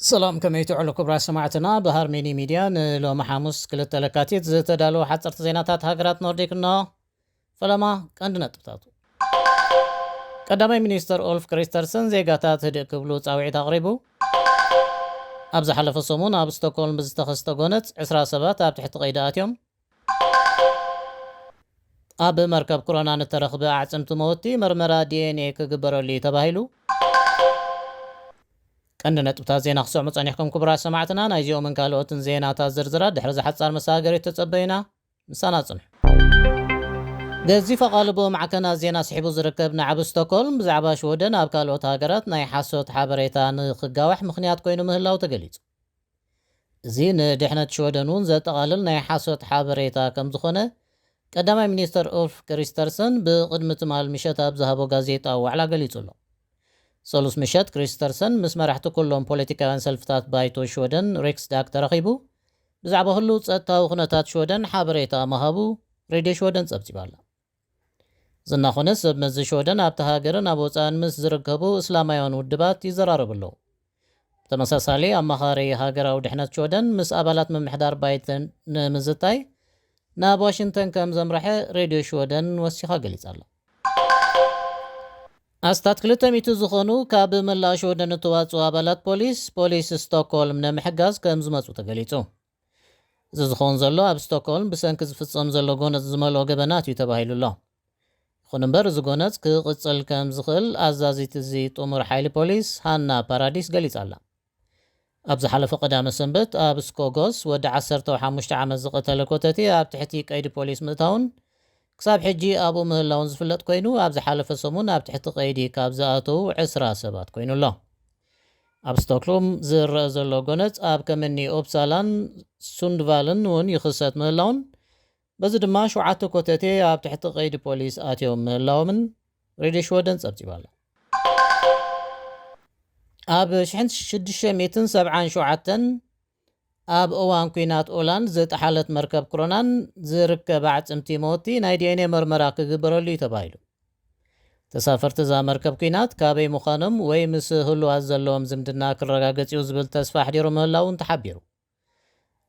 ሰላም፣ ከመይ ትውዕሉ ክቡራት ሰማዕትና? ብሃርሜኒ ሚድያ ንሎሚ ሓሙስ ክልተ ለካቲት ዝተዳለዉ ሓፀርቲ ዜናታት ሃገራት ኖርዲክ እነሆ። ፈለማ ቀንዲ ነጥብታቱ። ቀዳማይ ሚኒስተር ኡልፍ ክሪስተርሰን ዜጋታት ህድእ ክብሉ ጻውዒት ኣቕሪቡ። ኣብ ዝሓለፈ ሰሙን ኣብ ስቶክሆልም ብዝተኸስተ ጎነጽ ዕስራ ሰባት ኣብ ትሕቲ ቀይዲ ኣትዮም። ኣብ መርከብ ኮሮና ንተረኽበ ኣዕጽምቲ መወቲ መርመራ ዲ ኤን ኤ ክግበረሉ እዩ ተባሂሉ። ቀንዲ ነጥብታት ዜና ክሰምዑ ጸኒሕኩም ክቡራት ሰማዕትና። ናይዚኦምን ካልኦትን ዜናታት ዝርዝራት ድሕሪ ዝሓጻር መሰጋገሪ ተጸበዩና። ምሳና ጽንሑ። ገዚፍ ኣቓልቦ ማዕከናት ዜና ስሒቡ ዝርከብ ናዕቢ ስቶክሆልም ብዛዕባ ሽወደን ኣብ ካልኦት ሃገራት ናይ ሓሶት ሓበሬታ ንክጋዋሕ ምኽንያት ኮይኑ ምህላው ተገሊጹ። እዚ ንድሕነት ሽወደን እውን ዘጠቓልል ናይ ሓሶት ሓበሬታ ከም ዝኾነ ቀዳማይ ሚኒስተር ኡልፍ ክሪስተርሰን ብቕድሚ ትማል ምሸት ኣብ ዝሃቦ ጋዜጣዊ ዋዕላ ገሊጹ ኣሎ። ሰሉስ ምሸት ክሪስተርሰን ምስ መራሕቲ ኩሎም ፖለቲካውያን ሰልፍታት ባይቶ ሽወደን ሪክስዳግ ተረኺቡ ብዛዕባ ህሉው ጸጥታዊ ኩነታት ሽወደን ሓበሬታ ምሃቡ ሬድዮ ሽወደን ጸብጺባ ኣላ። ዝና ኮነ ሰብ መዚ ሽወደን ኣብቲ ሃገርን ኣብ ወጻእን ምስ ዝርከቡ እስላማውያን ውድባት ይዘራረቡ ኣለዉ። ብተመሳሳሊ ኣማኻሪ ሃገራዊ ድሕነት ሽወደን ምስ ኣባላት ምምሕዳር ባይተን ንምዝታይ ናብ ዋሽንግተን ከም ዘምርሐ ሬድዮ ሽወደን ወሲኻ ገሊጻ ኣላ። ኣስታት ክልተ ሚእቲ ዝኾኑ ካብ መላእ ሽወደን እተዋጽኡ ኣባላት ፖሊስ፣ ፖሊስ ስቶክሆልም ንምሕጋዝ ከም ዝመጹ ተገሊጹ። እዚ ዝኸውን ዘሎ ኣብ ስቶክሆልም ብሰንኪ ዝፍጸም ዘሎ ጎነጽ ዝመልኦ ገበናት እዩ ተባሂሉ ኣሎ። ይኹን እምበር እዚ ጎነጽ ክቕጽል ከም ዝኽእል ኣዛዚት እዚ ጥሙር ሓይሊ ፖሊስ ሃና ፓራዲስ ገሊጻ ኣላ። ኣብ ዝሓለፈ ቀዳመ ሰንበት ኣብ ስኮጎስ ወዲ ዓሰርተ ሓሙሽተ ዓመት ዝቐተለ ኮተቴ ኣብ ትሕቲ ቀይዲ ፖሊስ ምእታውን ክሳብ ሕጂ ኣብኡ ምህላውን ዝፍለጥ ኮይኑ፣ ኣብ ዝሓለፈ ሰሙን ኣብ ትሕቲ ቀይዲ ካብ ዝኣተዉ ዕስራ ሰባት ኮይኑ ኣሎ። ኣብ ስቶክሆልም ዝረአ ዘሎ ጎነጽ ኣብ ከም እኒ ኡፕሳላን ሱንድቫልን እውን ይኽሰት ምህላውን፣ በዚ ድማ ሸውዓተ ኮተቴ ኣብ ትሕቲ ቀይዲ ፖሊስ ኣትዮም ምህላዎምን ሬድዮ ሽወደን ጸብጺባ ኣላ። ኣብ ሽሕን ሽዱሽተ ሚእትን ሰብዓን ሸውዓተን ኣብ እዋን ኲናት ኦላንድ ዝጠሓለት መርከብ ክሮናን ዝርከብ ኣዕጽምቲ መወቲ ናይ ዲ ኤን ኤ መርመራ ክግበረሉ እዩ ተባሂሉ። ተሳፈርቲ እዛ መርከብ ኲናት ካበይ ምዃኖም ወይ ምስ ህሉዋት ዘለዎም ዝምድና ክረጋገጽ እዩ ዝብል ተስፋ ኣሕዲሩ ምህላው እውን ተሓቢሩ።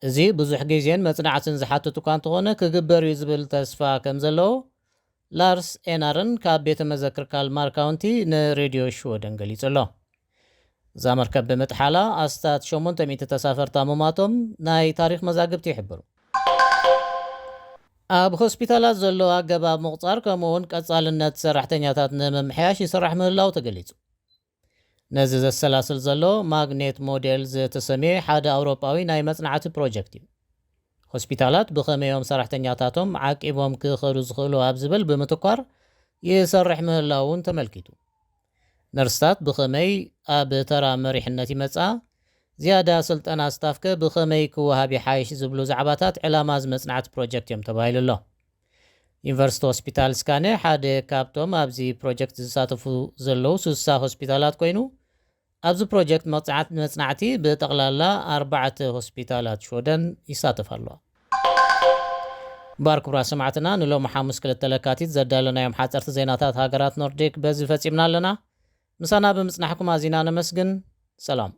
እዚ ብዙሕ ግዜን መጽናዕትን ዝሓትት እኳ እንተኾነ፣ ክግበር እዩ ዝብል ተስፋ ከም ዘለዎ ላርስ ኤናርን ካብ ቤተ መዘክር ካልማር ካውንቲ ንሬድዮ ሽወደን ገሊጹ ኣሎ። እዛ መርከብ ብምጥሓላ ኣስታት ሸሞንተ ሚእቲ ተሳፈርታ ምሟቶም ናይ ታሪኽ መዛግብቲ ይሕብሩ። ኣብ ሆስፒታላት ዘሎ ኣገባብ ምቑጻር ከምኡውን ቀጻልነት ሰራሕተኛታት ንምምሕያሽ ይስራሕ ምህላው ተገሊጹ። ነዚ ዘሰላስል ዘሎ ማግኔት ሞዴል ዝተሰምየ ሓደ ኣውሮጳዊ ናይ መጽናዕቲ ፕሮጀክት እዩ። ሆስፒታላት ብኸመዮም ሰራሕተኛታቶም ዓቂቦም ክኸዱ ዝኽእሉ ኣብ ዝብል ብምትኳር ይሰርሕ ምህላው እውን ተመልኪቱ። ነርስታት ብኸመይ ኣብ ተራ መሪሕነት ይመጻ፣ ዝያዳ ስልጠና ስታፍከ ብኸመይ ክወሃብ ይሓይሽ ዝብሉ ዛዕባታት ዕላማ እዚ መጽናዕቲ ፕሮጀክት እዮም ተባሂሉ ኣሎ። ዩኒቨርሲቲ ሆስፒታል ስካነ ሓደ ካብቶም ኣብዚ ፕሮጀክት ዝሳተፉ ዘለዉ ስሳ ሆስፒታላት ኮይኑ፣ ኣብዚ ፕሮጀክት መጽዓት-፣ መጽናዕቲ ብጠቕላላ ኣርባዕተ ሆስፒታላት ሽወደን ይሳተፋ ኣለዋ። እምበኣር ክቡራት ሰማዕትና፣ ንሎሚ ሓሙስ ክልተ ለካቲት ዘዳለናዮም ሓጸርቲ ዜናታት ሃገራት ኖርዲክ በዚ ፈጺምና ኣለና። ምሳና ብምጽናሕኩም ኣዚና ነመስግን። ሰላም።